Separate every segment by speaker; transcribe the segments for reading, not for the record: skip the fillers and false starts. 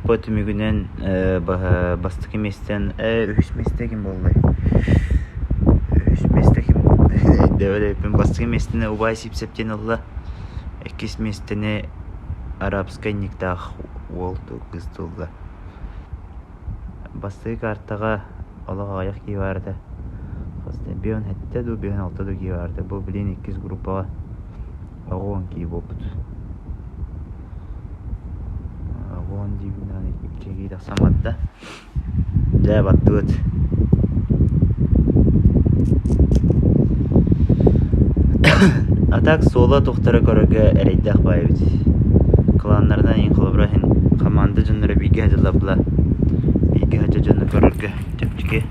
Speaker 1: группа түмүгүнэн бастакы миэстэн үһүс миэстэ ким буоллай? Үһүс миэстэ ким буоллай? Бастакы миэстэни убай Сипсэп диэн ылла. Иккис миэстэни арабскай никтаах уол кыыс ылла. Бастакы картаҕа олох аҕыйах киһи баар этэ. Бион сэттэ дуу, бион алта дуу киһи баар этэ. Бу билигин иккис группаҕа 90 киһи буолбут. 90 диибин даҕаны икки киһи тахсан барда. Дьэ баттыбыт. А так суола тухтара көрөргө эрэйдээх баай эбит. Кланнарынан иһин холобура иһин хамаанда дьонноро бииргэ сылдьаллар Бииргэ сылдьар дьону көрөргө чэпчэки.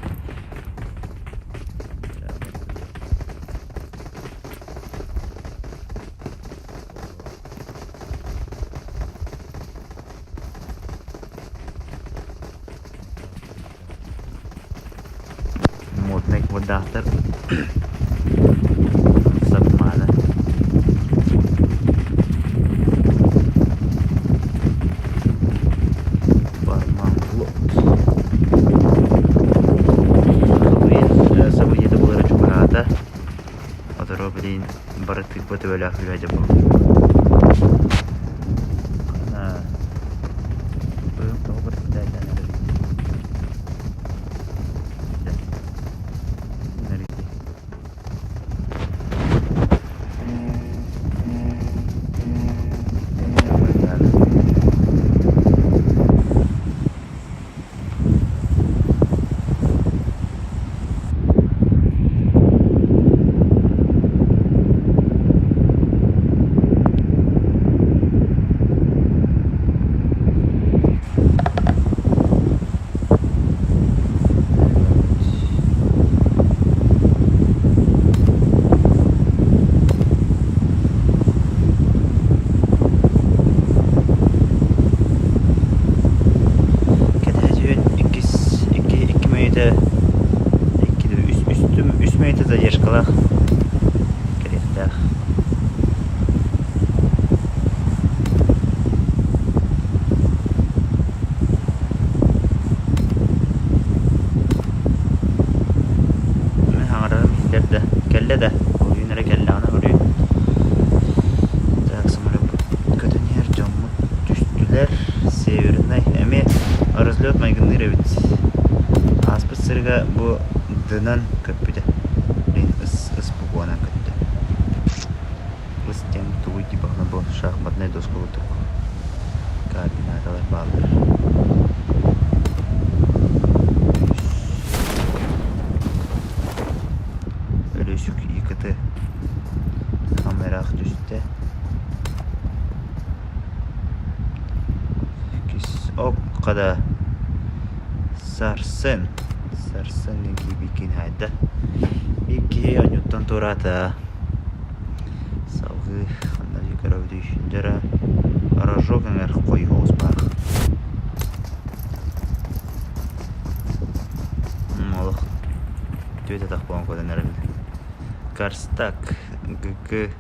Speaker 1: Моднай куордаахтар сапмаана Событиета буолара чугаһаата. Оторо билин бары тыыппа төбөлөөх үлэ дьэ Кэтэһэ иккис икки икки мүнүүтэ икки үс үс үс мүнүүтэ задержкалаах кэлиэхтээх. Мин хаҥарарым иһиллэр да, кэллэ да, ойуун эрэ кэллэҕинэ көрүө. Так, самолеппут көтөн иһэр дьоммут түстүлэр. Северный эмиэ разлет майгынныыр эбит. Ааспыт сырыга бу дынан көппүтэ. Блин, ыс ыс букванан көттө. Ыс диэн тугуй типа бу шахматнай доска курдук координаталар бааллар. Өлүөсүк ИКТ камераах түстэ. Оккада Сарсын Сарсын киибиккин хайда Икки оонньууттан туораата Салгыы ханна көрөбүтүй дьара рожок эҥэр хойуу оҕус баар Олох түөт атах буолан куотан эрэллэр Карстак ГК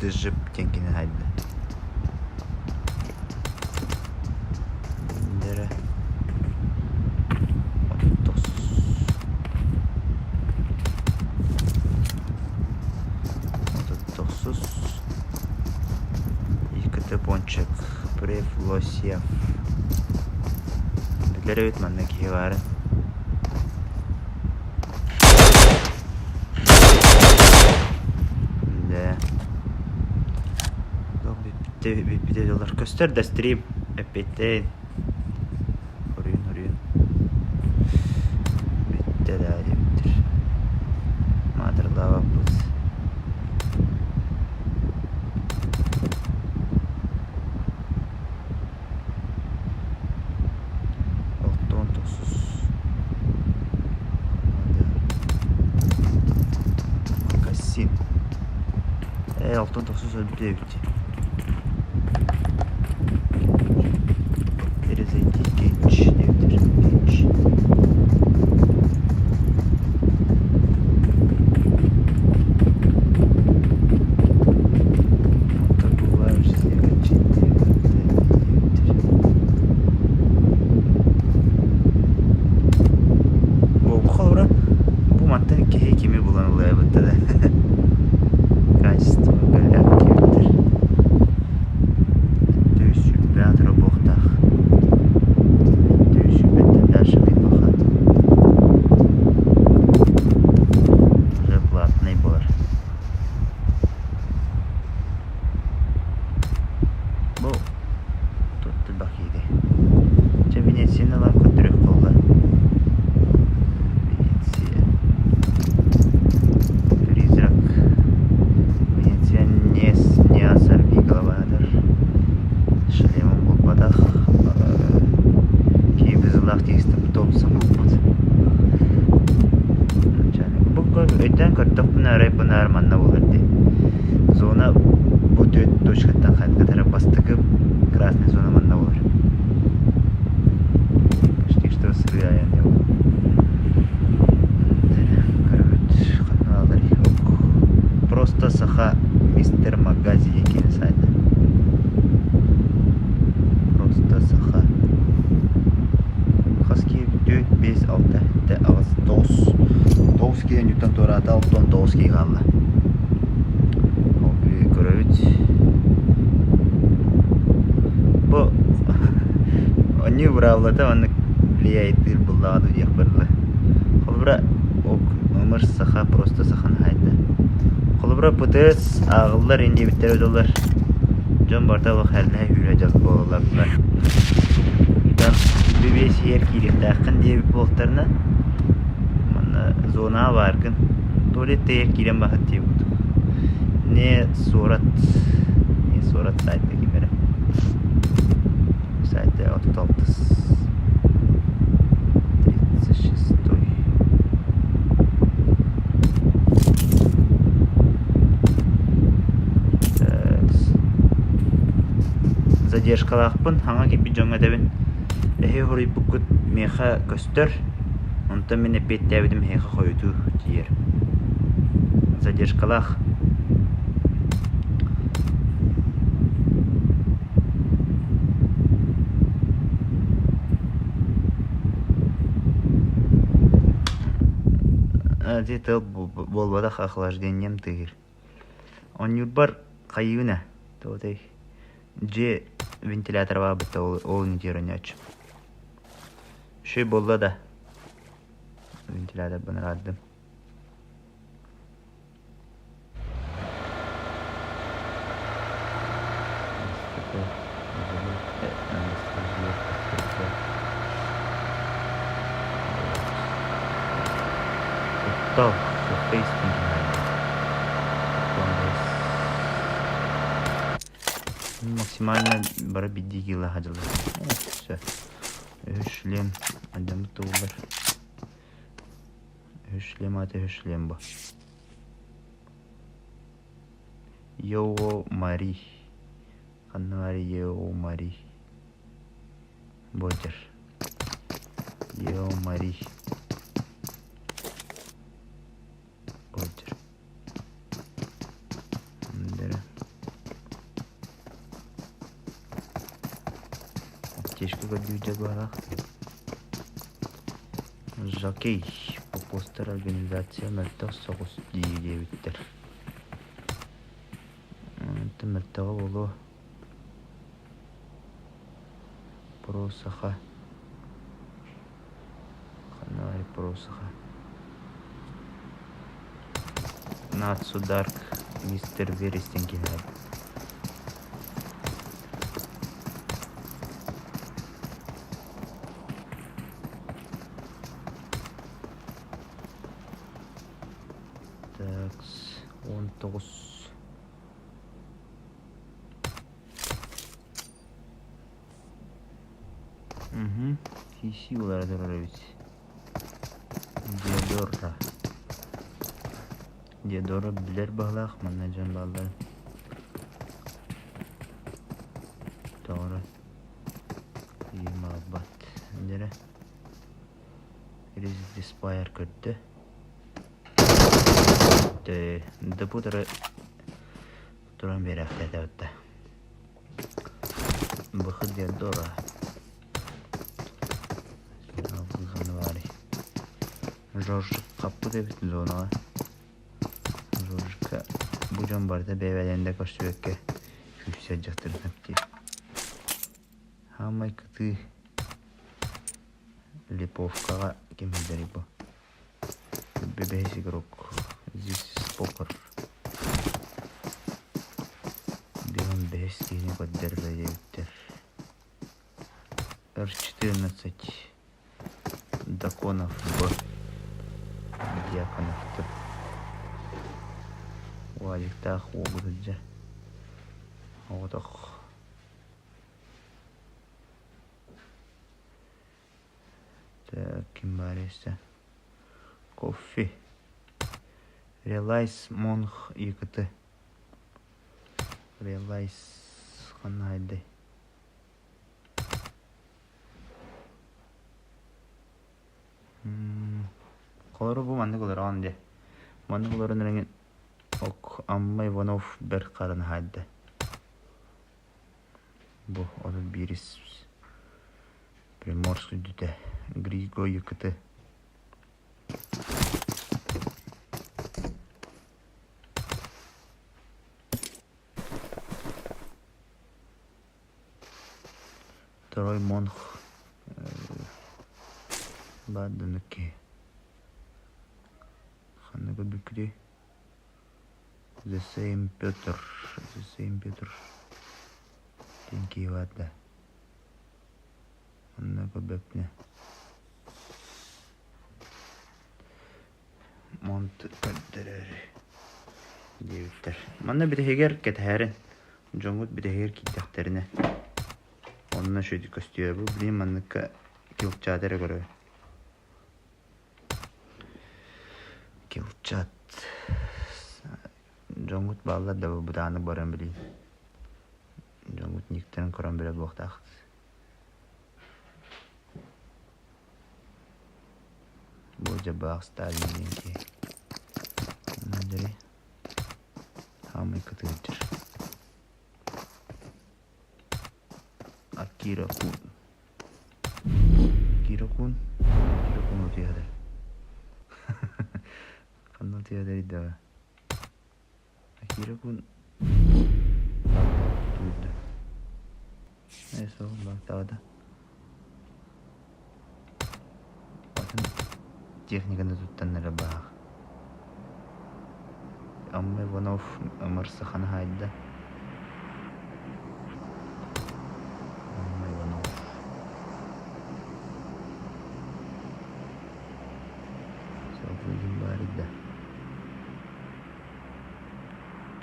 Speaker 1: Джип диэн кини хайда Дьэрэ 39 ИКТ пончик Префлосьев Билэр эбит манна киһи баарын. Да. Бүппүтэ дьоллор көстөр да стрим эппиэттээн Хоруйун хоруйун Бүттэ да диэбиттэр Маатырдаабаппыт Оттон тохсус Кассин Ээ алтан тохсус өлбүтэ эбит Перезайти Генч диэбиттэр Генч Кытта да качество голяк диэбиттэр. Өттү сүүрбэҕэ турар буолуохтаах. Өттү сүүрбэттэн дальше ыйбаха. Уже платный буолар. Бу тут элбэх киһи. Чэ Венецияны ылан көрдөрүөх буолла. Венеция. Призрак. Венеция не, не сорви голова Шлемом булбатах. Киһи бызылаах тиистэ топса булбут. Бу өйдөөн көрдөхпүнэ арай бу наар манна буолар дии. Зона бу түөрт точкаттан хайдах бастакы красная зона манна буолар. Почти что сырыы айан Көрөбүт ханна Просто саха мистер Магази диэн сайта. Просто саха. Хас киһи 4, 5, 6, 7, 8, 9. 9 киһи ньуттан туораата, 69 киһи хаалла. Көрөбүт. Бу онньуу быраабылата маннык влияет буллаҕа дуу диэх барыла. Холобура, омыр саха просто саханы хайда. Холобура, ПТС ааҕыллар ин диэбиттэрэ доллар. Дьон барыта олох эрнэһэ үүрэ дьон буолаллар. Оттон бүбиэс иһэр киириэхтээххин диэбит буолтарына, манна зонаҕа бааргын. Туалет тэйэр киирэн баһыт диэбит. Не суорат, не суорат сайтка ким эрэ. Сайта 36 36 Задержкалаахпын, хаҥа киирбит дьоҥҥо этэбин. Эһи хоруйбуккут миэхэ көстөр, онтон мин эппиэттээбитим эһиэхэ хойутуу тиийэр. Задержкалаах. Ити тыл буолбатах охлаждением тыыр. Онньуурбар хайыыбын ээ, тоҕо дьиэ вентилятора баабыта ол инитигэр оонньооччу. Үчүгэй буолла да вентиляторбын ыраардым. Куттал, Максимально бары биирдии киилэ хадьылар. Все. Үһүс шлем алдьаммыт тугулар. Үһүс шлем аата үһүс шлем бу. Йоо Мари. Ханна баар Йоо Мари. Бодер. Йоо Мари. Бодер. Аптечка көрдүүрдэ баалаах. Жокей постер организация мөлтөх соҕус дии диэбиттэр. Онтон мөлтөҕө буолуо. Просаха. Ханна баарый просаха? Нацу Дарк мистер Верестин киһи. Так, 19. Угу. PC улара турар эбит. Диадора. Диадора билэр баһылаах манна дьон бааллар. Тоҕо Киһим аҕалбат. Дьэрэ. Диспайер көрдө. Депутары туран биэрээхтээтэ батта. Быхы Диадора. Жорж хаппыт эбит зонаҕа. Манныкка бу дьон барыта бэйэ-бэйэлэрин да көрсүбэккэ күүсэ дьахтарын сөптүүр. Хаамай кытыы Липовкаҕа ким сылдьарый бу? Бэһис игрок. Здесь покер. Бион бэһис киһини көрдөрбө диэбиттэр. Р14 Доконов Б. Дьяконов Т. Уазиктаах уолу сылдьар. Оҕотох Так, ким баар өссө? Кофе. Релайс Монх ЕКТ. Релайс ханна хайдай? Холоро бу маннык олороон дьэ. Маннык олорон эрэҥин ок Амма Иванов бэрт харан хаайда. Бу 31 Приморск үрдүтэ Григо ЕКТ. Второй монх баардынык киһи. Ханна көрбүккүтүй? The same Петр, the same Петр диэн киһи баар да. Онно көрбөппүнэ. Монт көрдөрөр диэбиттэр. Манна бүтэһигэр кэтэһэрин, дьоҥҥут бүтэһигэр киирдэхтэринэ онно үчүгэй көстүө. Бу билигин манныкка килчаат эрэ көрөбүн. Килчат дьоҥҥут бааллар да бытааннык баран билигин. Дьоҥҥут никтэрин көрөн билэ буолуохтааххыт. Бу дьабаах Сталин диэн киһи. Андрей Хаамай кытыырдьыр. Акира Кун. Акира Кун. Акира Кун утуйар. Ханна утуйар да. Акира Кун туйда. Ээ, сол бактаҕа Атын техниканы туттан эрэ баах. Амма Иванов ымырсыханы хаайда. Амма Иванов. Салгыы баар да.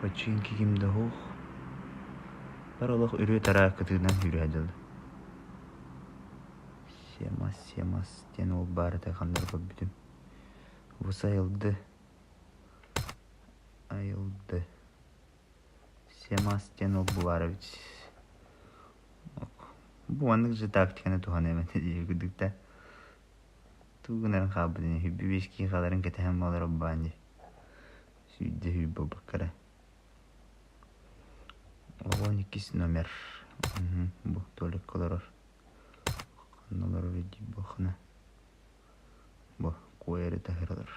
Speaker 1: Починки ким да суох. Бар олох үрүө-тараа кытыынан сүүрэ дылы. Семас, Семас диэн уол баар этэ ханна эрэ көрбүтүм. Бу сайылды, айылды. Семас диэн уол бу баар эбит. Бу маннык же тактиканы туһаныам этэ диир курдук да. Тугу гынарын хаалбыт ини хүббү биэскии хааларын кэтэһэн буолар баан дии. Сүүрдэ сүүр буолбакка эрэ. 12 номер. Бу туалекка олорор. Ханна олорор дии буоххана. Бу куойары таһыр олорор.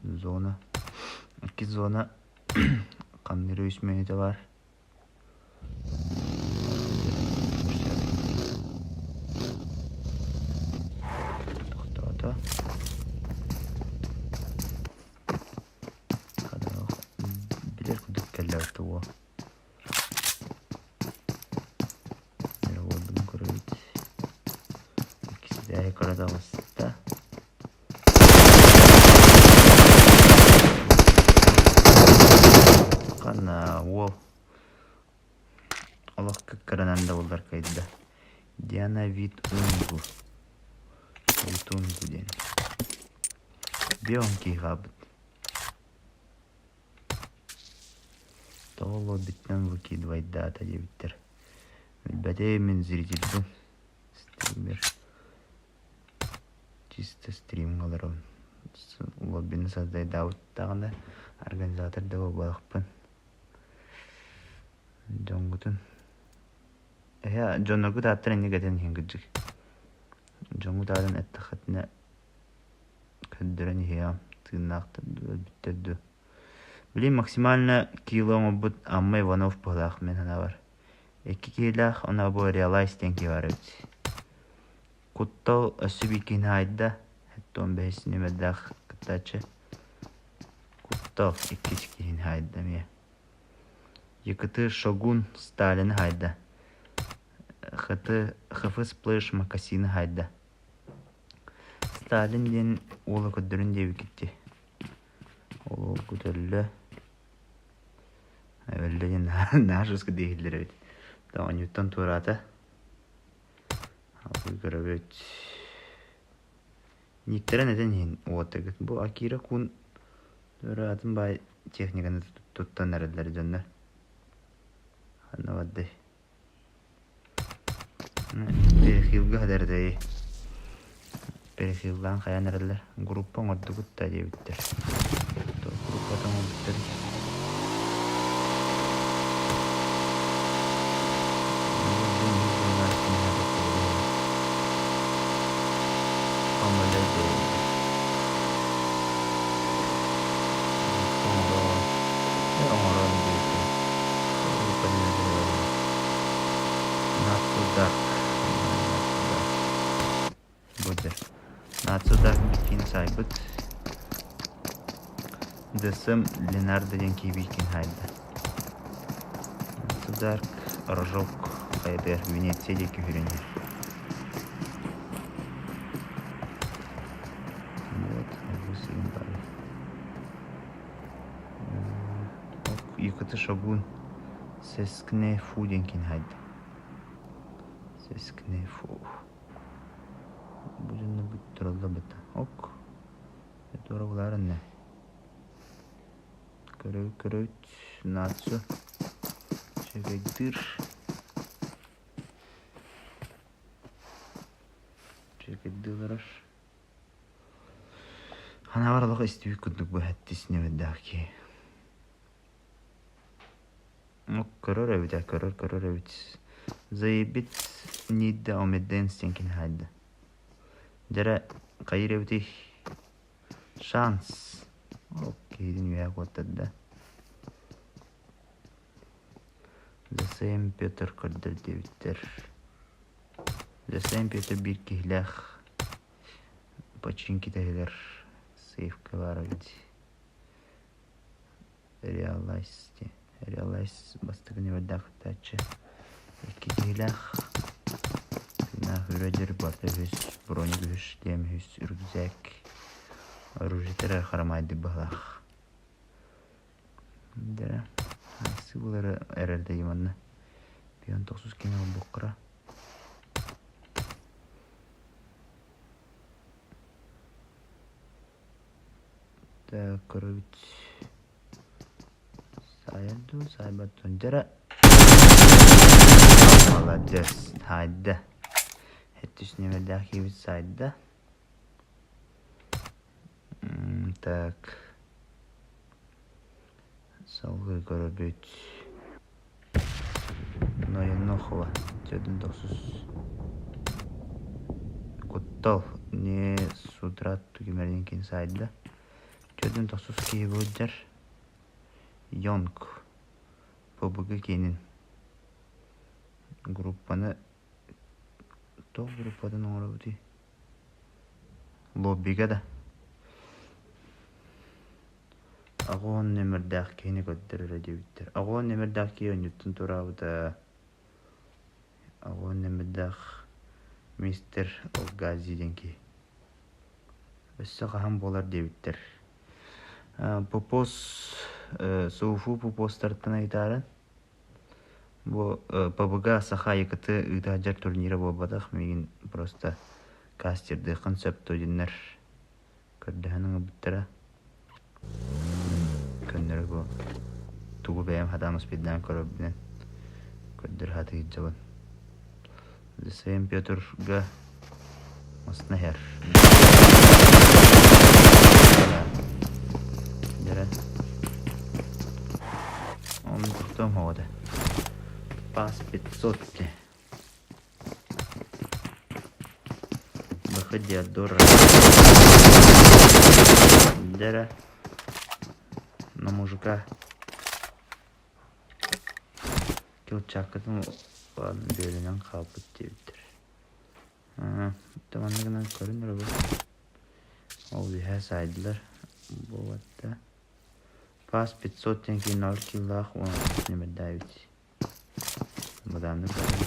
Speaker 1: Зона. Икки зона ханныыр үс мүнүүтэ бар. Тохтоото. Билэр курдук кэллэ тугу. Уолбун көрөбүт. Иккистээх көрө таҕыста. Ханна уол олох кыккыранан да буллар кыайда. Диана Витунгу. Витунгу диэн. Бион киһи хаалбыт. Тоҕо лоббиттан выкидывайдаата диэбиттэр. Билбэтим мин зрительбин. Стример. Чисто стримҥа олоробун. Лоббины создайдаабыт даҕаны организатор да буолбатахпын. Дьоҥҥутун эһэ дьонноргут ааттарын инник этэн иһин кырдьык. Дьоҥҥут аатын эттэххитинэ. Көрдөрөн иһиэҕим, тыыннаахтар дуу, өлбүттэр дуу. Билигин максимально кило оҥорбут Амма Иванов быһыылаах мин санаабар. Икки киһилээх, онно бу Реалайз диэн киһи баар эбит. Куттал өссө биир киһини хаайда, 75 нүөмэрдээх кыттааччы. Куттал иккис киһини хаайда эмиэ. ЕКТ Шогун Сталины хаайда. ХТ ХФ Сплэш Макасины хаайда. Сталин диэн уола көрдөрүн диэбиккит дии. Ол уол көтөллө. Өллө диэн наһаа жестко диэһиллэр эбит. Оонньууттан туораата. Алгыы көрөбүт. Никтэрин этэн иһин уотагыт. Бу Акира Кун атын баай техниканы туттан эрэллэр дьоннор. Ханна бардай? Перехилга хадардайы. Перехиллаан хайаан эрэллэр. Группа оҥордубут да диэбиттэр. Группата оҥорбуттар. Оҥорон диэбиттэр. Нацударк. Будет. Нацударк биккин сайбыт. ДСМ Ленардо диэн киһи хайда. Нацударк Рожок хайдыар Венеция диэки үрүнэр. Вот, Якуты Шогун Сескне Фу диэн кини хайда. Сескне Фу. Бу дьонно бүттэрэллэ Ок. Туора булаар иннэ. Көрөбүт көрөбүт нацию. Чэгэйдир. Чэгэйдилэр. Ханаабар олох истибит курдук бу сэттис нүөмэрдээх киһи. Ну, көрөр эбит ээ, көрөр, көрөр эбит. Заебит Нидда Омедденс диэн кини хаайда. Дьэрэ, хайыыр эбитий? Шанс. Ол киһитин үөһэ куоттарда. The same Петр көрдөр диэбиттэр. The same Петр биир киһилээх починки таһыгар сейфка баар эбит. Реалайз Реалайз бастакы нүөмэрдээх кыттааччы. Икки киһилээх. Тыыннаах үрэ барыта үһүс, броник үһүс, шлем үһүс, рюкзак. Оружиетара харамайдык баһылаах. Дэрэ, сыылары эрэрдэйим манна. Пион тохсус киһи олбуккара. Так, көрөбүт. Саайар дуу, саайбат дуу. Дьэрэ. Молодец, саайда. Хэттис нүөмэрдээх киһибит саайда. Так. Салгыы көрөбүт. Ноенохова 490 Куттал не судрат түгүмэрин кин сайда. 490 киһи сылдьар. Йонг ПБГ киинин группаны туох группатын оҥоробутуй? Лоббига да. Аҕыон нөмүрдээх киһини көрдөрөрө диэбиттэр. Аҕыон нөмүрдээх киһи онньуттан туораабыта. Аҕыон нөмүрдээх мистер Олгази диэн киһи. Өссө хаһан буолар диэбиттэр. Пупос Суфу Пупостартан ыйытааран Бу ПБГ Саха ЯКТ ыыта сылдьар турнира буолбатах, миигин просто кастердыаххын сөп дуо диэннэр көрдөһөн ыҥырбыттара. Көннөрү бу тугу бэйэм сатаан успейдаан көрөрбүнэн көрдөрө сатыы сылдьабын. Лисейм Петрга массыына иһэр. Дьэрэ. Оны тохтуом хоҕо Пас 500 те. Бх Диадора. Дэрэ на мужика Килчааккытын бүөлэнэн хаалбыт диэбиттэр. Манныгынан көрүн эрэ бу. Ол үөһэ саайдылар. Буолбатта. Пас 500 диэн киин 0 килолаах 16 нүмердээбит. Бадааннык баран.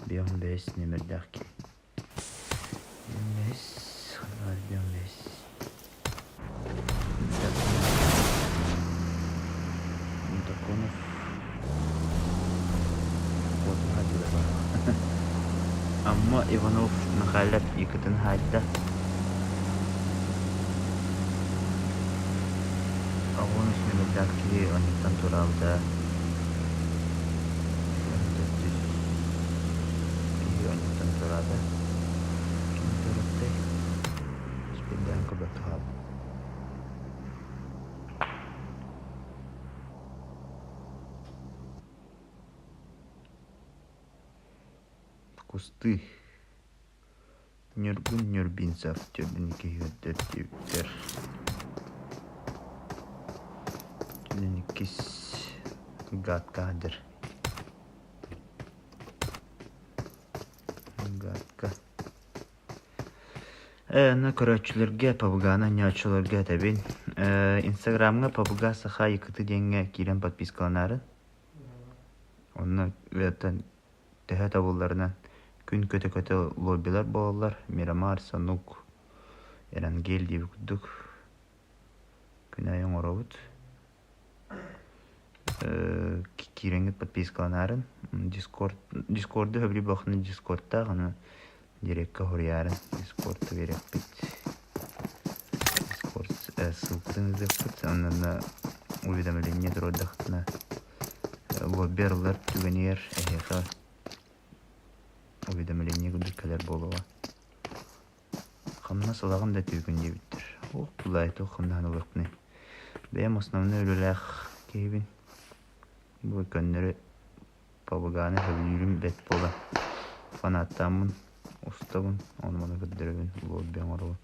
Speaker 1: Бион бэс нүмердээх киһи. Бэс, бион бэс. Драконов Амма Иванов Михайлов икитин хаайда. Оҕон үс киһи оннуттан тураабыта. Төрдүс киһи оннуттан тураата. Ким тураттай? Спирдээн көрбөккө хааллым. Кусты Ньургун Нюрбинцев төрдүн киһиэрдэр диэбиттэр. Түнэн иккис гадка сылдьар. Гадка. Ээ, аны көрөөччүлэргэ, ПБГ-ны анньааччыларга этэбин. Ээ, Инстаграмҥа ПБГ Саха ИКТ диэҥҥэ киирэн подпискаланаарын. Онно ыйтан төһө табылларынан күн көтө-көтө лоббилар буолаллар. Мирамар, Санук, Эрангель диэбит курдук күн аайы оҥоробут. Киирэҥҥит подпискаланаарын. Дискорд, Дискорду сөбүлүү буоллаххына Дискордтаах, аны дирекка хоруйаарын Дискорду биэриэхпит. Дискорд ссылкатын ыытыахпыт. Онно уведомление туруордаххытына лобби арыллар түгэнигэр эһиэхэ уведомление курдук кэлэр буолуоҕа. Хамнас ылаҕын да түүкүн диэбиттэр. Ох, былай туох хамнаһын ылыахпыный. Бэйэм основной үлэлээх киһибин. Бу көннөрү ПБГ-ны сөбүлүүрүм бэрт буолан фанаттааммын устабын, ону-маны көрдөрөбүн, лобби оҥоробун.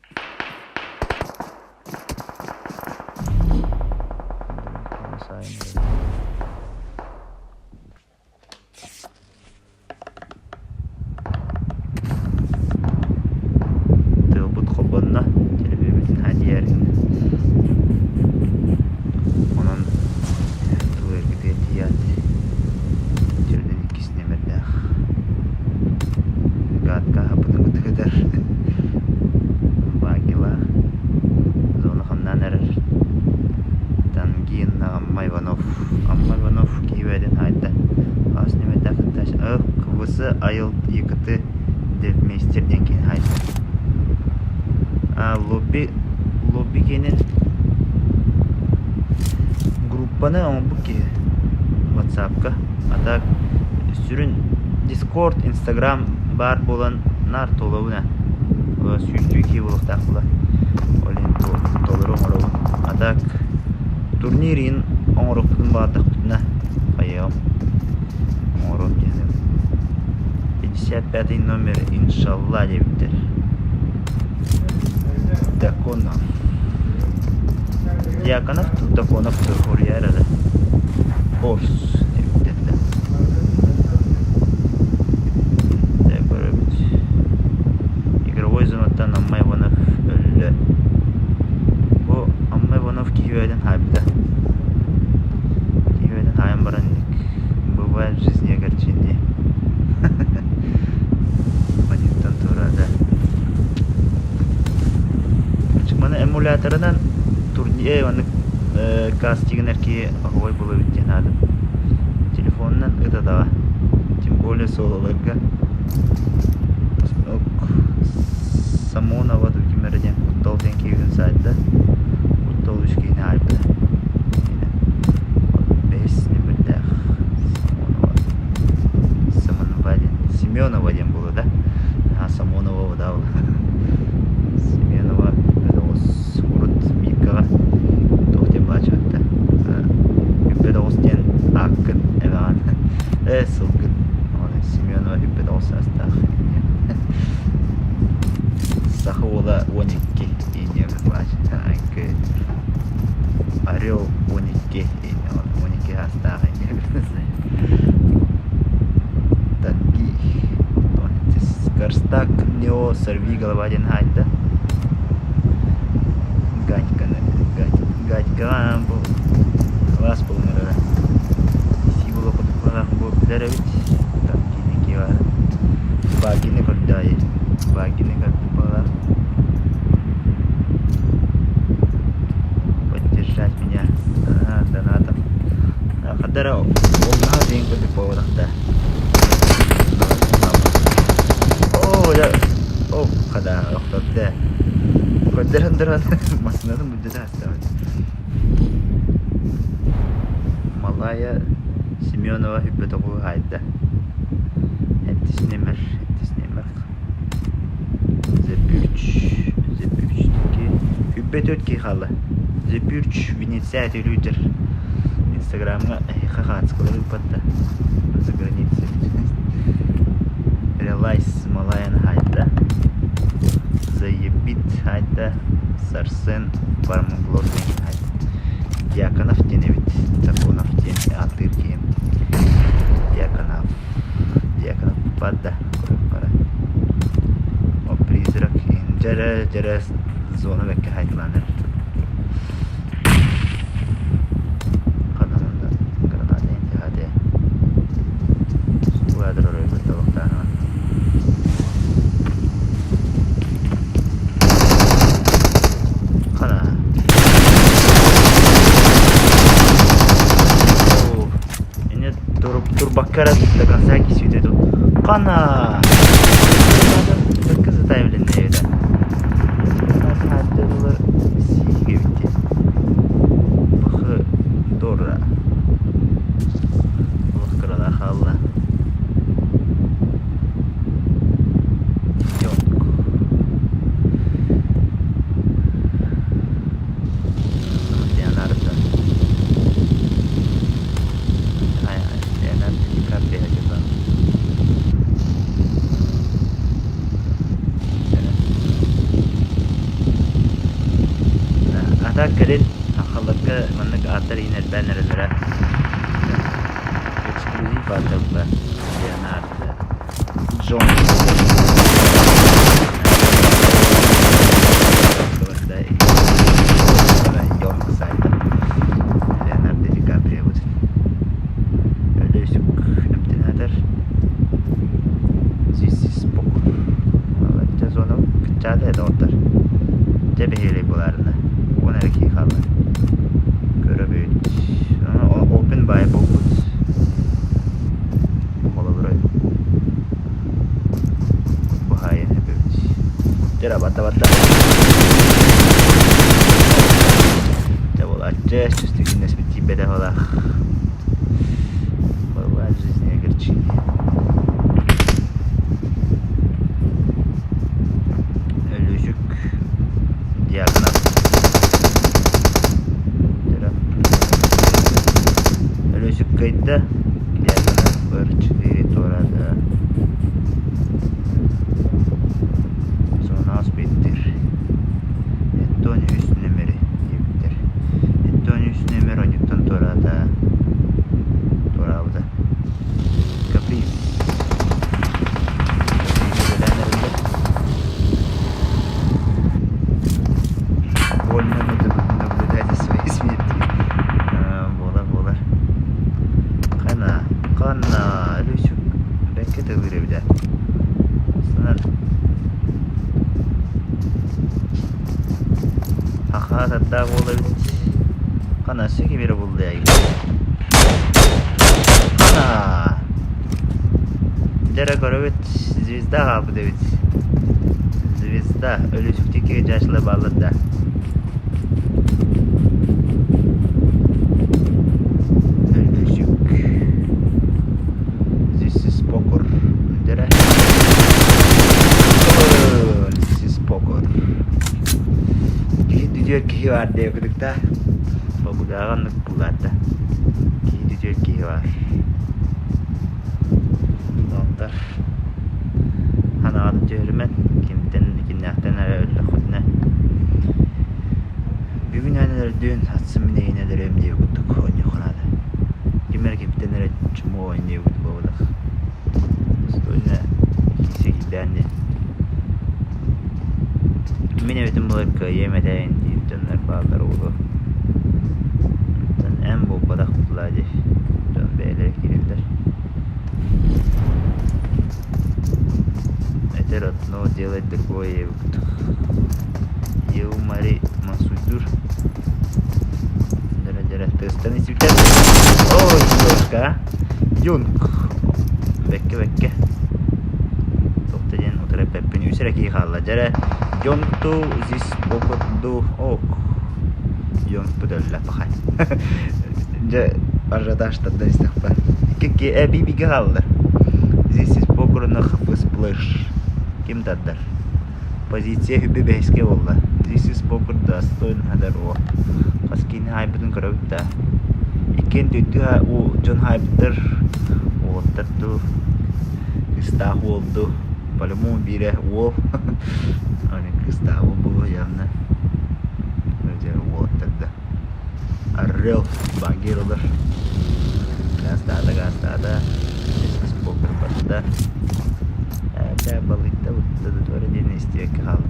Speaker 1: Тыалбыт холбонно, телевизорбытын хаадьыйарын. Онон тыл эргитигэр тиийээт, төрдүн иккис нүөмэрдээх гадка аһаппытын кытта Багилаах зона хамнаан эрэр. Тангин Амма Иванов. Амма Иванов киһи бэйэтин хаайда. Хас нүөмэрдээх кыттааччы? КВС Айыл ЕКТ Девмейстер диэн киһини хаайда. Лобби лобби киэнин группаны оҥорбут киһи WhatsApp-ка. А так сүрүн Discord, Instagram баар буолан наар толобун ээ. Сүүстүү киһи буолуохтаах буолар. Ол иһин толору оҥоробун. А так турнир иһин оҥоруохпутун баҕардахпытына хайыаҕым. Оҥоруом диэн. 55 номер иншалла диэбиттэр. Даконов. Дьяконов Даконов суруйар эрэ. Орс диэбиттэр да. Көрөбүт. Игровой зонаттан Амма Иванов өллө. Бу Амма Иванов киһи бэйэтин хаайбыта. Киһи бэйэтин хаайан баран бывает в жизни огорчение. Маньыктан туораата. Маны эмуляторынан турнир маннык кастигынар киһи оһуой булабыт диэн аадым. Телефонунан ытадаҕа. Тем более сололарга. Самонова ким эрэ диэн куттал диэн киһитин саайда. Куттал үс киһини аайбыта. Бэһис нүмердээх Самонова. Самонова диэн. Семенова диэн буолуо да. А, Самонова да Семенова бөдөҕүс урут Микаҕа туох диэн баачыбытта бөдөҕүс диэн ааккын эбэҕин ээ сылгын оны. Семенова 29 саастаах. Саха уола 12 инньэ Орел 12 12 саастаах Танги Карстак Нео Сорви голова диэн хаайда. Ганьканы Ганькаҕа бу кылаас булунара Сибула кутукалаах бу билэр эбит. Танкини баар. Багины көрдөй. Багины көрдөй. Поддержать меня. Ага, донатом. Хадара умнаһа диэн курдук буолбатахта. Оо, я О, хада охтордо. Көрдөрөн туран массыынатын бүддэтэ астабыт. Малая Семенова хүппэтоҕу хаайда. Эттис нэмэр, эттис нэмэр. The Birch, The Birch таки. Хүппэ төрт киһи хаалла. The Birch Венеция төлүүтэр. Инстаграмҥа эһиэхэ хаацкалары ыыппатта. За границей. Релайс Малаян хайда. Заебит хайда. Сарсен Бармаглот хайда. Дьяконов диэн эбит. Дьяконов диэн ааттыыр киһим. Дьяконов. Дьяконов баада. О, призрак. Дьэрэ, дьэрэ зона бэккэ хайдыланар. Ханан да граната интихате. Суладыр оройбут тобохтаанан. Хана. Ini турбакка эрэ до конца кисүүтэ тут. Хана! Кызытай билиннэ эбитэ. Сиигэ битти. Бахы дора. Олох кыралаа хаалла. Леонардо. Леонардо Ди Каприо типа. А так кэлин сахаларга маннык ааттар иһин элбээн эрэллэрэ эксклюзив ааттарга Леонардо Джон Леонардо Ди Каприо Өлөөсүк эмтэнээтэр Сис Балачча зона кыччаата этэ оттор. Дьэ бэһиэлэй буолаарына. Уон эрэ киһи хаалла. Көрөбүт. Open buy буолбут. Холобура баһаайын эбит. Дьэ барда барда. Дьэ буолааччы чувствительность тиийбэтэх олах. Бывает в жизни огорчение. Өлүсүк Диагноз. Өлүсүк кыайда. Диагноз быр 4 туорады. Сонаас биттир. Эттон үс нөмери диэбиттэр. Эттон үс нөмер онньуттан туораата. Туораабыта. Каприз. Каприз эрэллэр. Больно наблюдать за своей смертью. Буолар, буолар. Хана, хана, Люсюк бэккэ тылыыр эбит ээ. Санар Аха таттаах уол эбит. Хана өссө ким эрэ булла Хана! Дьэ эрэ көрөбүт, звезда хаалбыт эбит. Звезда, өлүсүктики дьаачылар бааллар да. Өлүсүк. This is poker. Дьэ эрэ. This is poker. Киһи дүдүөр киһи баар диэ кудукта. Бобугааҕа оннук булаатта. Киһи дүдүөр киһи баар. Мин эбитим буолар кыайыам этэ диир дьоннор бааллар буолуо. Оттон эн буолбатах Влади, дьон бэйэлэрэ киирэллэр. Этэр одно делать другое Еумари Мансуйдур. Дэрэ-дэрэ тыастан истибиттэр. Ой, девушка, Юнг. Бэккэ бэккэ. Туох да диэн утары эппэппин. Үс эрэ киһи хаалла. Дьэрэ Йонту зис бокурду ок. Йонту өллө пахай. Дьэ ажиотаж тарда истэхпэ. Икки бигэ хаалла. Здесь из покурна хп сплэш. Ким тардар? Позиция үбү бэһискэ буолла. This is poker достоин хадар о. Хас киһини хаайбытын көрөбүт да. Иккиэн төттү дьон хаайбыттар уолаттар дуу, кыыстаах уол дуу. По-любому биирэ уол. Кыыстаах уол буолуо явно. Уолаттар да. Орел багиролар. Гаастаата, гаастаата. Покер барда. Ээ, балыйда бутта да туора диэн истиэккэ хаалла.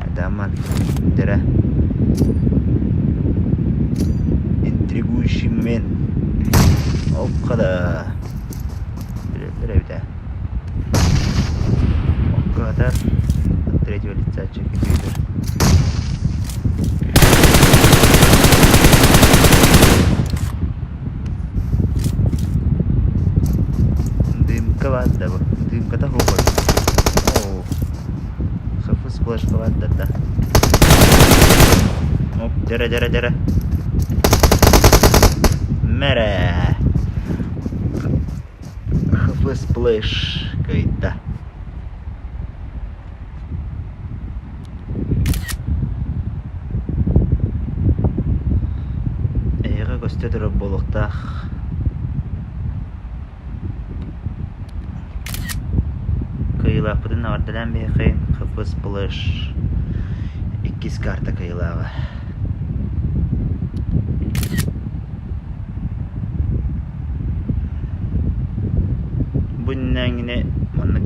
Speaker 1: Адаман дэрэ. Интригующий момент. Опка Билэллэр эбит ээ. Оккатар от третьего лица чекитиир. Дымка баар бу. Дымката хуохой. Оо. Хф сплэшка баар да. Оп, дьэрэ дьэрэ дьэрэ. Мэрэ. ХФ Сплэш кыайда. Эһиэхэ көстө турар буолуохтаах. Кыайыылаахпытын эҕэрдэлээн биһиэхэ ХФ Сплэш иккис карта кыайыылааҕа. Бу иннинэ маннык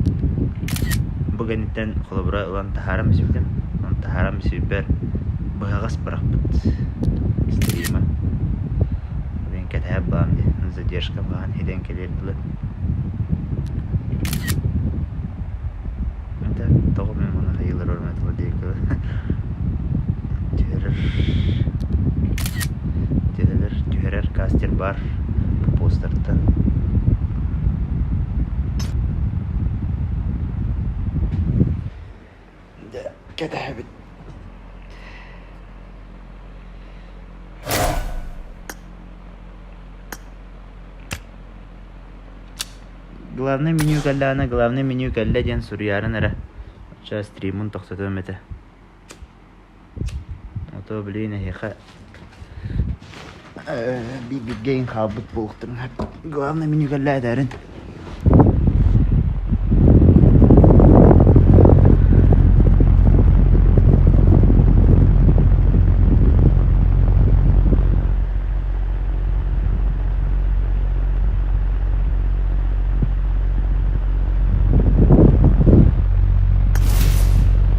Speaker 1: бу кэнниттэн холобура ылан таһааран билсибитим. Онон таһааран билсибиппэр быһаҕас бырахпыт стрима. Блин кэтэһэр баҕам дии, задержка хаһан хитэн кэлиэр дылы. Это тоҕо мин маны хайыылар орнотула диэки түһэрэр түһэрэр түһэрэр кастер бар постертан дьэ кэтэһэбит Главный меню кэллэҕинэ главный меню кэллэ диэн суруйаарын эрэ. Оччо стриммун тохтотуом этэ. А то блин эһиэхэ биир бииргэ хаалбыт буолуохтарын главный меню кэллэ этээрин.